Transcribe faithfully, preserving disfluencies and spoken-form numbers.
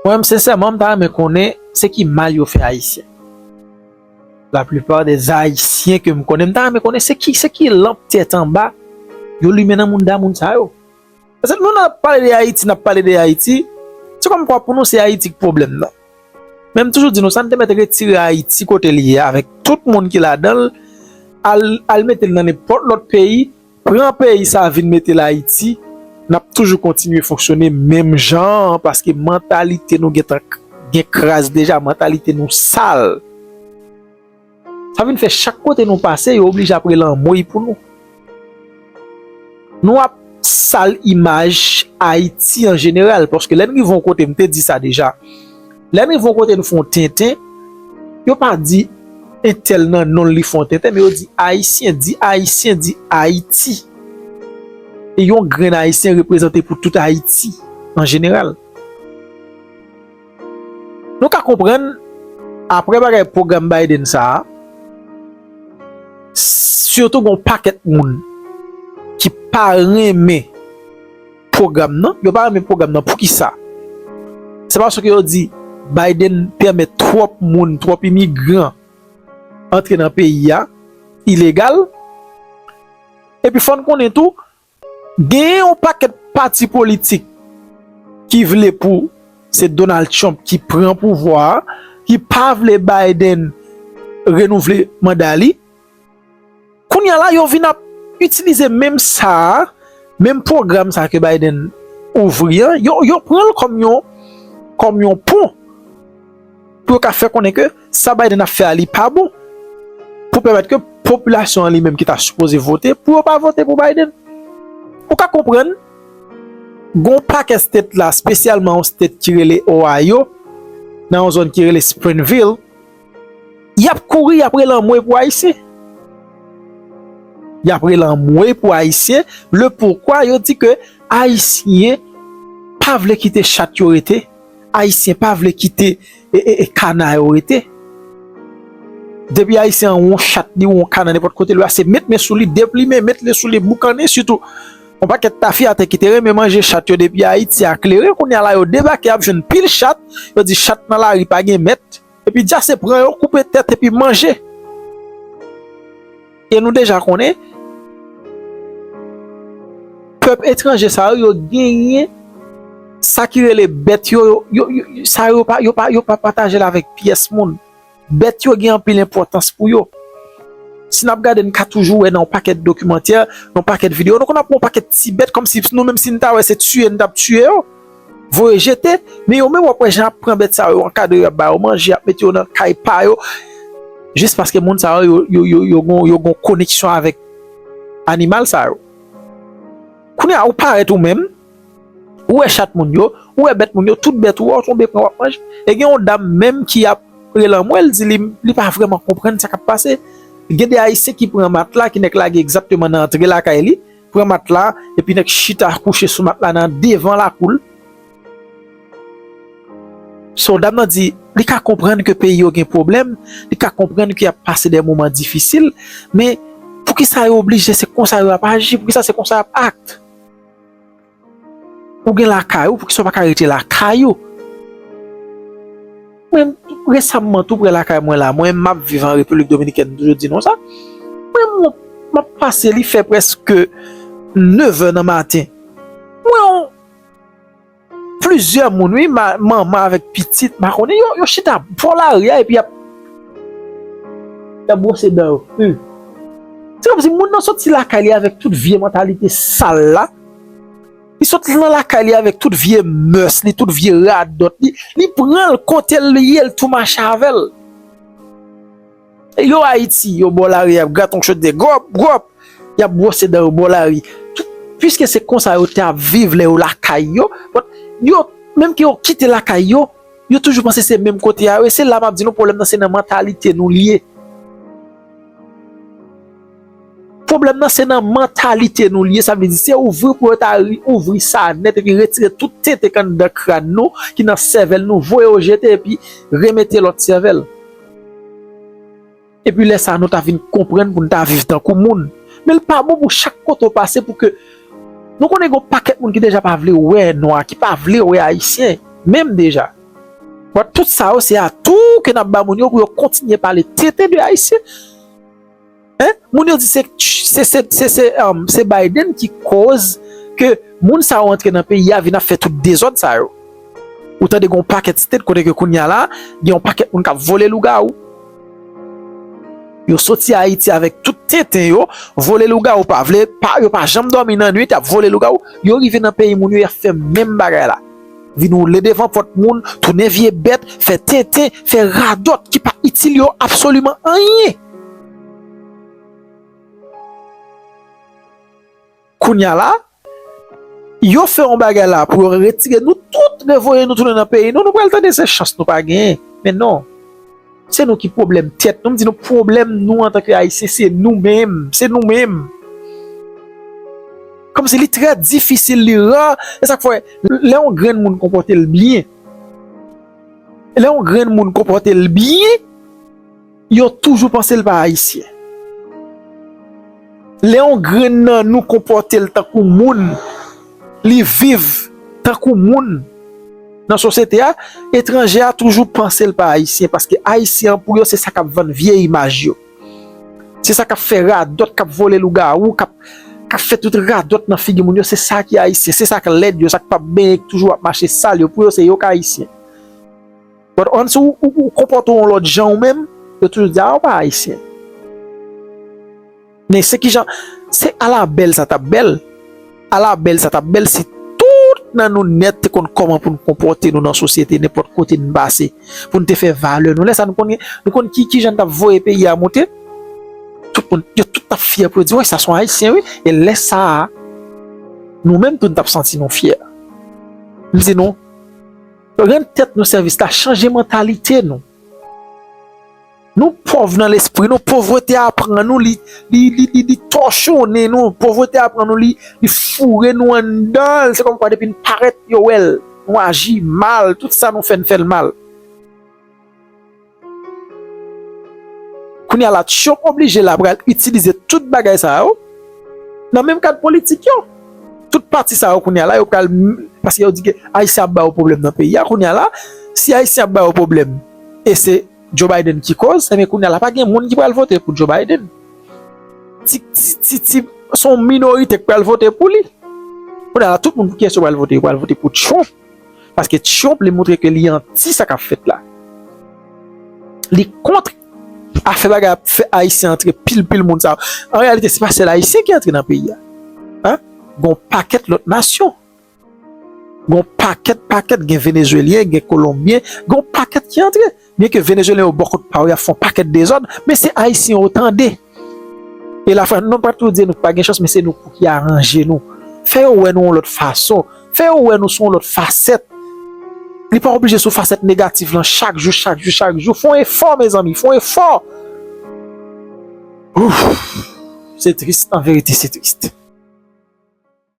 Mwen menm, sensèman, m ta renmen konnen se ki mal yo fè Ayisyen. La plupart des Ayisyen ke m konnen, m ta renmen konnen se ki, se ki lanp tèt anba yo limen nan mouda moun sa yo. Paske nou, n ap pale de Ayiti, n ap pale de Ayiti, se kòmkwa pou nou se Ayiti k pwoblèm nan. Men m toujou di nou sa, n te mèt retire Ayiti kote li ye avèk tout moun ki ladan l, al, al mete l nan nenpòt lòt peyi, pran peyi sa a vin mete l Ayiti, n ap toujou kontinye fonksyone menm jan an, paske mantalite nou gentan k-, gen kraz deja, mantalite nou sal. Sa vin fè chak kote nou pase, yo oblije ap rele anmwey pou nou. Nou ap sal imaj Ayiti an jeneral, paske lè n rive yon kote, m te di sa deja, lè n rive yon kote, nou fè yon tenten, yo pa di entèl nan non l li fè yon tenten, men yo di Ayisyen, di Ayisyen, di Ayiti. E yon grenn Ayisyen reprezante pou tout Ayiti an jeneral. Nou ka konprann, apre bagay pwogram Biden sa a, sitou gen yon pakèt moun ki pa renmen pwogram nan, yo pa renmen pwogram nan. Poukisa? Se paske yo di Biden pèmèt twòp moun, twòp imigran antre nan peyi a ilegal. Epi fò n konnen tou, gen yon pakèt pati politik ki vle pou se Donald Trump ki pran pouvwa a, ki pa vle Biden renouvle manda li. Kounye a la, yo vin ap itilize menm sa a, menm pwogram sa a ke Biden ouvri an, yo, yo pran l kòm yon, kòm yon pon pou yo ka fè konnen ke sa Biden ap fè a, li pa bon, pou pèmèt ke popilasyon an li menm ki ta sipoze vote, pou yo pa vote pou Biden. Ou ka konprann, gon pakèt state la, espesyalman yon state ki rele Ohio, nan yon zòn ki rele Springville, y ap kouri, y ap rele anmwey pou Ayisyen. Y ap rele anmwey pou Ayisyen. Le poukwa yo di ke Ayisyen pa vle kite chat yo rete. Ayisyen pa vle kite e, e, e, kana yo rete. Depi Ayisyen an wè yon chat, li wè yon kana nenpòt kote, li a se met men sou li, deplimen, met li sou li, boukannen, sitou yon pakèt tafyatè ki te renmen manje chat yo depi Ayiti a klere, kounye a la yo debake, y ap jwenn pil chat, yo di chat nan lari pa gen mèt, epi dja se pran yo, koupe tèt epi manje. E nou deja konnen, pèp etranje sa yo, yo genyen sa ki rele bèt yo, yo, yo, yo, sa yo pa, yo pa, yo pa pataje l avèk pyès moun. Bèt yo gen anpil enpòtans pou yo. Si n ap gade, n ka toujou wè nan yon pakèt dokimantè, nan yon pakèt videyo, nou konn ap wè yon pakèt ti bèt, kòmsi nou menm si n ta wè se tiye n t ap tiye yo, voye jete, men yo menm w ap wè jan y ap pran bèt sa yo, yo ankadre yo, y ap ba yo manje, y ap mete yo nan kay pa yo, jis paske moun sa yo, yo, yo, yo, yo gon, yo gon koneksyon avèk animal sa yo. Kounye a, ou parèt ou menm, ou wè chat moun yo, ou wè bèt moun yo, tout bèt ou wè, ou tonbe pran w ap manje. E gen yon dam menm ki ap rele anmwey, l di li, li pa vrèman konprann sa k ap pase. Gen de Ayisyen ki pran matla, ki nèk lage egzakteman nan antre lakay li, pran matla, epi nèk chita kouche sou matla nan devan lakou l. So, dam nan di, li ka konprann ke peyi yo gen pwoblèm, li ka konprann ke y ap pase de moman difisil, men poukisa yo oblije se konsa yo ap aji, poukisa se konsa y ap act? Ou gen lakay ou, poukisa w pa ka rete lakay ou? Mwen, resamman, tou prè lakay mwen la, mwen, m ap viv an Repiblik Dominikèn, m toujou di nou sa. Mwen, m, m ap pase, li fè prèske nevè nan maten. Mwen, plizyè moun, wi, ma-, manman avèk pitit, m pa konnen, yo, yo chita bò lari a, epi y ap, y ap bwose dan yo. Wi. Se kòmsi moun nan soti lakay li avèk tout vye mantalite sal la. Li sot nan lakay li avèk tout vye mès li, tout vye radòt li. Li pran l kote l ye, l tou mache avè l. Yo Ayiti, yo bò lari, y ap grate yon chòt de gwòp, gwòp. Y ap bwose dan yo bò lari. Tout, piske se konsa yo te ap viv lè yo lakay yo. But yo, menm ke yo kite lakay yo, yo toujou panse se menm kote a yo. E se la m ap di nou, pwoblèm nan se nan mantalite nou li ye. Pwoblèm nan se nan mantalite nou li ye, sa vle di se ouvri pou yo ta ri-, ouvri sa nèt epi retire tout tenten k anndan kràn nou, ki nan sèvèl nou, voye yo jete epi remete lòt sèvèl. Epi lè sa a, nou ta vin konprann pou n ta viv tankou moun. Men l pa bon pou chak kote w pase pou ke, nou konnen gen yon pakèt moun ki deja pa vle wè nwa, ki pa vle wè ayisyen, menm deja. But tout sa yo, se atou ke n ap ba moun yo pou yo kontinye pale tenten de Ayisyen. Hein? Moun yo di se, se, se, se, se, um, se Biden ki koz ke moun sa yo antre nan peyi a vin ap fè tout dezòd sa yo. Ou tande gen yon pakèt state kote ke kounye a la, gen yon pakèt moun k ap vole lougawou. Yo soti Ayiti avèk tout tenten yo, vole lougawou pa vle, pa, yo pa janm dòmi nan nuit, y ap vole lougawou. Yo rive nan peyi moun yo, y ap fè menm bagay la. Vin woule devan pòt moun, tounen vye bèt, fè tenten, fè radòt ki pa itil yo absoliman anyen. Kounye a la, yo fè yon bagay la pou yo retire nou tout, revoye nou tounen nan peyi nou, nou pral tande se chans nou pa genyen. Men non. Se nou ki pwoblèm tèt nou. M di nou, pwoblèm nou antanke Ayisyen, se nou menm. Se nou menm. Kòmsi li trè difisil, li ra. E sa k fè, lè yon grenn moun konpòte l byen, lè yon grenn moun konpòte l byen, yo toujou panse l pa Ayisyen. Lè yon grenn nan nou konpòte l tankou moun, li viv tankou moun nan sosyete a, etranje a toujou panse l pa Ayisyen, paske Ayisyen an pou yo se sa k ap vann vye imaj yo. Se sa k ap fè radòt, k ap vole lougawou, k ap, k ap fè tout radòt nan figi moun yo, se sa ki Ayisyen, se sa k lèd yo, sa k p ap benyen, k toujou ap mache sal yo, pou yo se yo k Ayisyen. But once ou, ou, ou konpòte w yon lòt jan ou menm, yo toujou di, a, ou pa Ayisyen. Men se kijan, se ala bèl sa t ap bèl. Ala bèl sa t ap bèl si tout nan nou nèt te konn kòman pou n konpòte nou nan sosyete, nenpòt kote n pase, pou n te fè valè nou. Lè sa nou konn, nou konn ki, kijan n t ap voye peyi a monte. Tout moun, yo tout t ap fyè pou yo di, wi, sa se yon Ayisyen, wi. E lè sa a, nou menm tou n t ap santi nou fyè. M di nou, rann tèt nou sèvis la, chanje mantalite nou. Nou pòv nan lespri nou, povrete a pran nou, li, li, li, li, li tòchonnen nou, povrete a pran nou, li, li foure nou anndan l. Se kòmkwa depi n parèt, yo wè l, nou aji mal, tout sa nou fè, n fè l mal. Kounye a la, Trump oblije la pral itilize tout bagay sa yo nan menm kad politik yo. Tout pati sa yo kounye a la, yo pral, paske yo di ke Ayisyen ap ba yo pwoblèm nan peyi a. Kounye a la, si Ayisyen ap ba yo pwoblèm, e se Joe Biden ki koz, ebyen kounye a la pa gen moun ki pral vote pou Joe Biden. Ti, ti, ti, ti, se yon minorite ki pral vote pou li. Kounye a la, tout moun pou kiyès yo pral vote? Yo pral vote pou Trump. Paske Trump, li montre ke li anti sa k ap fèt la. Li kont afè bagay ap fè Ayisyen antre pil, pil moun sa yo. An reyalite, se pa sèl Ayisyen ki antre nan peyi a. Hein? Gon pakèt lòt nasyon. Gon pakèt, pakèt, gen Venezwelyen, gen Kolonbyen, gon pakèt ki antre. Byenke Venezwelyen yo bò kot pa yo, y ap fè yon pakèt dezòd, men se Ayisyen yo tande. E lafwa, nou pa toujou di nou pa gen chans, men se nou pou ki aranje nou. Fè yo wè nou yon lòt fason. Fè yo wè nou sou yon lòt fasèt. Li pa oblije sou fasèt negatif lan chak jou, chak jou, chak jou. Fè yon efò, mezanmi, fè yon efò. Ouf, se tris, an verite, se tris.